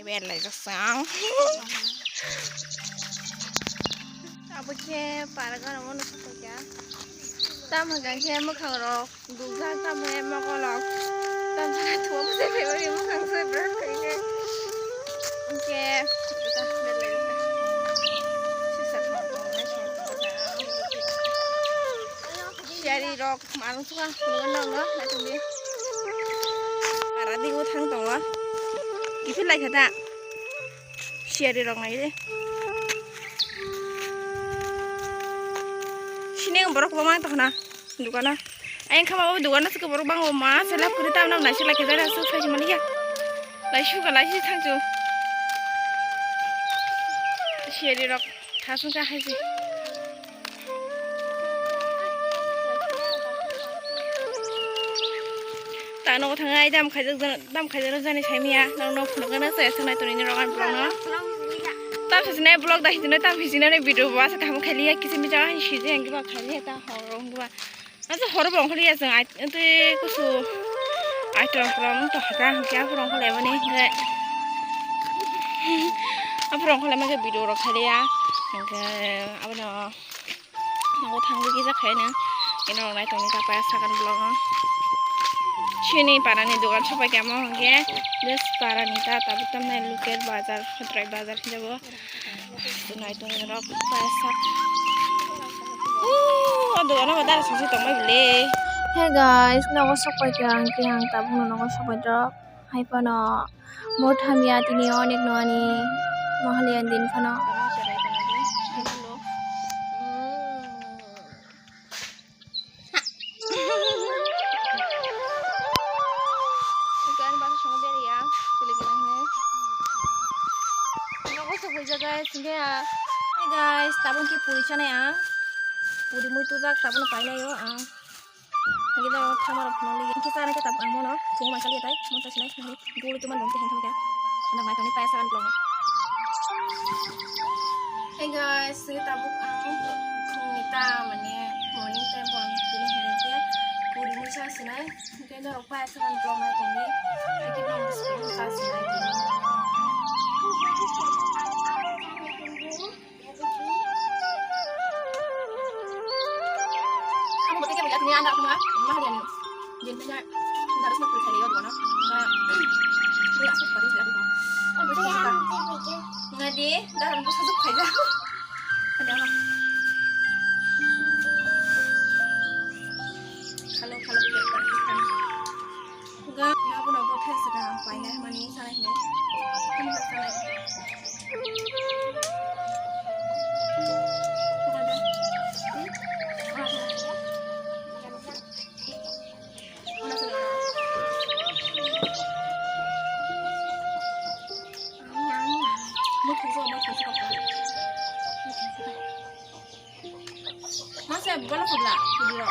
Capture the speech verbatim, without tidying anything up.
Berlaijak se ang. Abo khe para gana mano sokya. Tam hwnkha khe mwkhang rok dukjak, tam hwnkhe mokol rok. Tam hwnkhe thua bwsai phaiwi mwkhang se bwrwk khai khe. Hwnkhe sisa thong tong nai song tong. Siyari rok. Marung suka, kulo nang no, naitong di. Para di uthang tongo. Kiphil lai kha ta. Siyari rok nai de. Sini ang borok bo mang tong na. Dukana. Ayang khama bo dukana suka borok bang bo ma selap kuri tam nam nai selak khe jara su khai mani ya. Lai suka lai si thang chu. Siyari rok thasung ka hai si. Ta nogo thang ai dam khaijak jana, dam khaijak jani saimiya, nang nok phunuk gana saya sanai tuni ni rogan vlog no. Tam sisi nai vlog da hiti nai tam hisi nai video ba sa kaham khailiya kisi mi jaga hisi je ang ba khailiya ta horo ang ba. Asa horo bong khailiya sang ai tui kusu ai to rong to hata kya rong khalai mani. Apa rong khalai ma video rok khailiya. Hingke abono. Nogo thangwi kisa khaina. Ino rok nai tongni ta paya sagan vlog no. Chini parani dogan sopai kamo hwnkhe. This parani ta tabuk tamnai local bazar, Hotrai bazar hinjabo. Nai tongni rok paya sak. Ooh, o dogano bo dara sasi tongbai bile. Hey guys, nogo sopai khe ang khe ang tabuk nogo sopai rok. Hai phano mothamya tini onek no ani mohaliya din phano. Hey guys, tabuk khe puri chanai ang. Puri mui tujak tabuk no painai o ang. Hingke jang thamar phunukliya. Hingke chana khe tabuk ang bono thung mangkha liya tai. Mon chasinai hingke duri tuma dong khe hingke hingke. Nang nai tongni paya sagan vlog no. Hey guys, hingke tabuk ang phungni ta mane morning time bo ang tini hingke puri mui chasinai. Hingke norok paya sagan vlog nai tongni. Hingke nong bwskango chasinai. Amo bote kebo yatni anda kuma mahal yani. Din tanya darus na puri kali yod wana. Nga ni asuk pati saya kuma. Amo bote kebo. Nga di dalam bos asuk kaya. Ada apa? Kalau kalau kita kan. Ga, ga bono bo thai saka ang paina mani sanai hine. Ani ba sanai. Masa bola sabla, video.